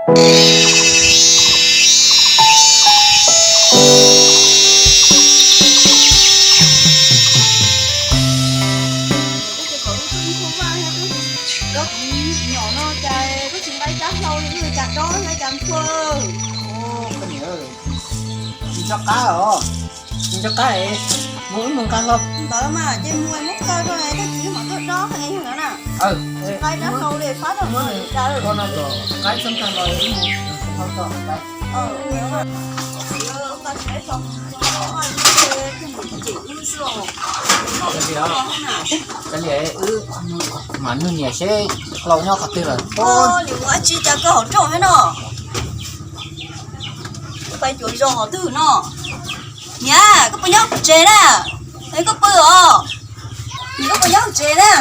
Koj nyuam, tsis nqa ib rab hlau li, cas dob ib cas npua. Koj niam, tsis nco qab os, tsis nco qab es mus wb mus nqa hlau ntawd mas ces mus muab kaw rau, tab sis mam tuaj dob yog no na. Tsis nqa ib rab hlau li, fab tau no, koj no kom qaib txhob nkag los wb mus hau tom qaib. Wb mam nug niam seb hlau nyob qhov twg lawm. Ua li ua tsi cas koj hauv rooj thiab no? Pais cuav zos qhov twg no? Niam, koj puas nyob tsev na? Es koj pw os? Niam, koj puas nyob tsev na?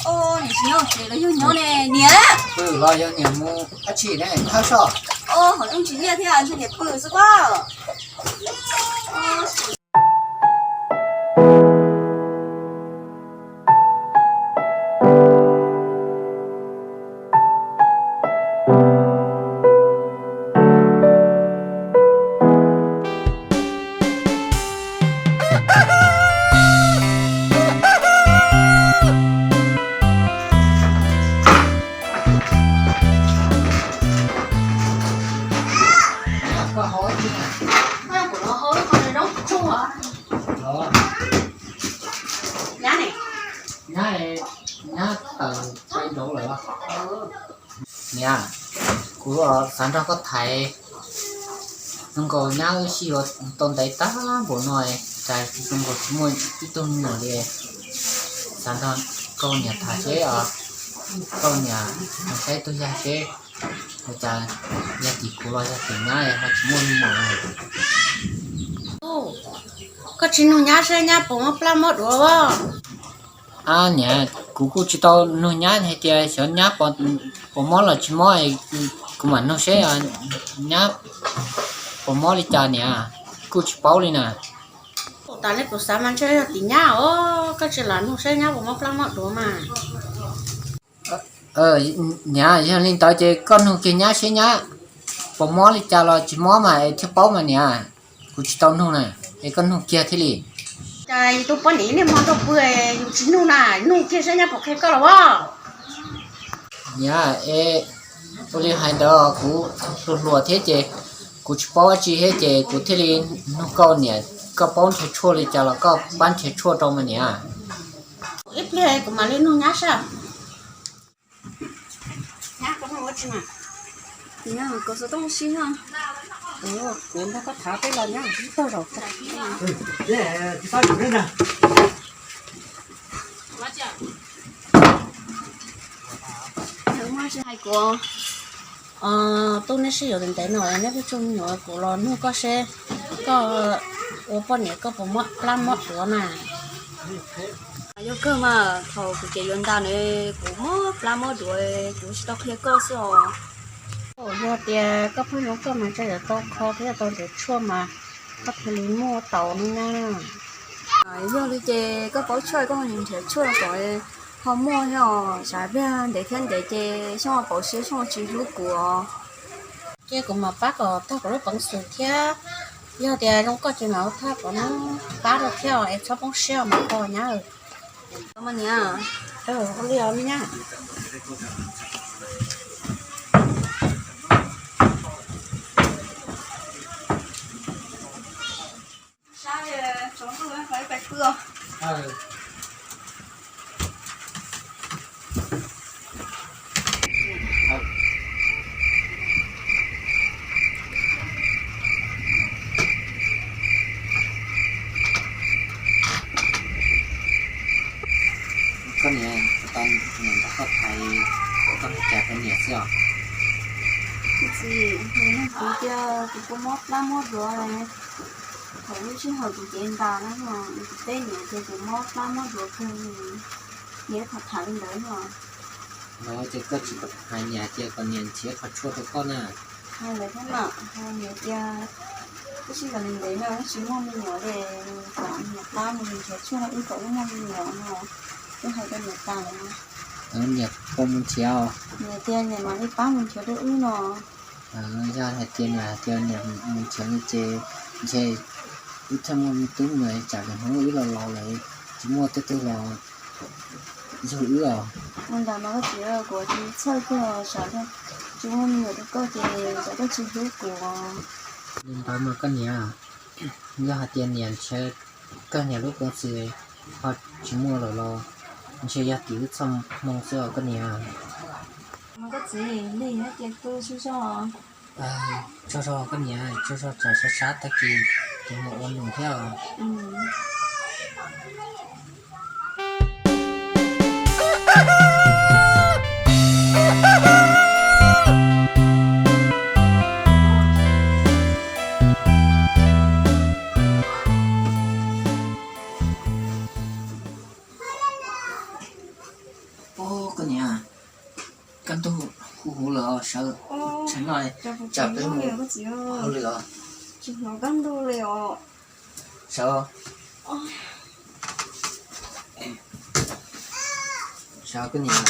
Niam tsis nyob tsev los yog nyob ne niam? Pw los yog niam mus dab tsi ne, thawj soj. Hauv rooj tsis liaj thiab, ntshe niam pw xwb pob. Nyab, nyab tawm pem nraud lawm. Niam, kuv xav nrog koj thaiv zoo nkaus nyab wb sib yuav tau ntev tag npaum no, cas zoo nkaus tsis muaj ib tug me nyuam li. Xav nrog koj niam tham seb os, koj niam mus saib tug yag seb ua cas yog tim kuv los yog tim nyab ho tsis muaj me nyuam. Koj tsis nug nyab seb nyab puas mob plab mob duav? Ab niam, kuv kuj tsis tau nug nyab hais tias xyov nyab puas mob los tsis mob, kuv mam nug seb nyab puas mob li cas niam, kuj tsis paub li na. Ua tas li kuv xav mas ntshe yog tim nyab os, koj tsis lam nug seb nyab puas mob plab mob duav mas. Niam, yog li ntawd ces koj nug kiag nyab seb nyab puas mob li cas los tsis mob mas es thiaj paub mas niam. Kuv tsis tau nug na, es koj nug kiag thiaj li. Cas yus tus poj niam niaj hmo nrog pw yus tsis nug na, nug kiag seb nyab puas qhia koj los as. Niam, es ua li hais ntawd kuv hluas hluas thiab ces kuv tsis paub dab tsi thiab ces kuv thiaj li nug koj niam, koj paub nrhiav tshuaj li cas los koj pab nrhiav tshuaj rau mas niam. Ib pliag kuv mam li nug nyab seb. Kuv nrog koj tham peb los nyab tog zaum. Muaj tsis hais kuv, tub neb sib yuav ntev no neb pheej tsuj me nyuam, kuv los nug koj seb koj ua poj niam koj puas mob plab mob duav na? Yog kawg mas, thaum kuv cev yuav ntag ne, kuv mob plab mob duav, kuv tsis tau qhia koj xwb os. Yog tias koj pheej zoo koj mas ntshe yuav tau kho thiab tau nrhiav tshuaj mas koj thiaj li muaj tau no na. Yog li ces koj paub tshuaj koj nrhiav tshuaj kom ho muaj thiab os, tsam pliag ntev thiab ntev ces xyov pauv siab xyov tsis hlub kuv os. Ces kuv mam pab kom tag kuv lub peev xwm thiab, yog tias zoo koj ces mam ua thaj kom nws pab rau thiab es txhob poob siab mas koj nyab. Ua li os me nyab. Koj niam, tau niam nrog koj thaiv, koj hais cas koj niam xwb os? Txiv, nws nug kuv tias kuv puas mob plab mob duav. Thaum lub sij hawm kuv cev ntas na, kuv teb niam tias kuv mob plab mob duav kawg, niam tham tham li ntawd no. Los ces koj tsis hais niam tias kom niam nrhiav qhov tshuaj rau koj na. Hais lawm thiab mas, hais niam tias wb sib yuav ntev ntev no wb tsis muaj me nyuam li, kom niam pab mus nrhiav tshuaj rau wb kom wb muaj me nyuam no. Wb hais rau niam tas lawm no. Niam puas mus nrhiav? Niam tias niam mam li pab mus nrhiav rau wb no. Yog hais tias niam hais tias niam mus nrhiav no ces ntshe wb thiaj muaj me tub mus, tsam lwm hnub wb los laus lawm tsis muaj tub twg los yug wb os. Ua ntawd mas koj txiv, kuv tsis txhawj kiag os, tsis muaj me nyuam rau koj ces tsam koj tsis hlub kuv. Li ntawd mas koj niam, yog hais tias niam nrhiav koj niam lub peev xwm ho tsis muaj lawm los ntshe yog tim wb txoj hmoo xwb os koj niam. Koj txiv, li hais tias kuv tsaug zog, tsaug zog koj niam, tsaug zog, tsam sab sab tag kis ces mus ua num thiab os. Ub, koj niam, kaj ntug huv huv lawm os, sawv, tsam no, tsam peb mus hauj lwm os. Sawv, sawv koj niam.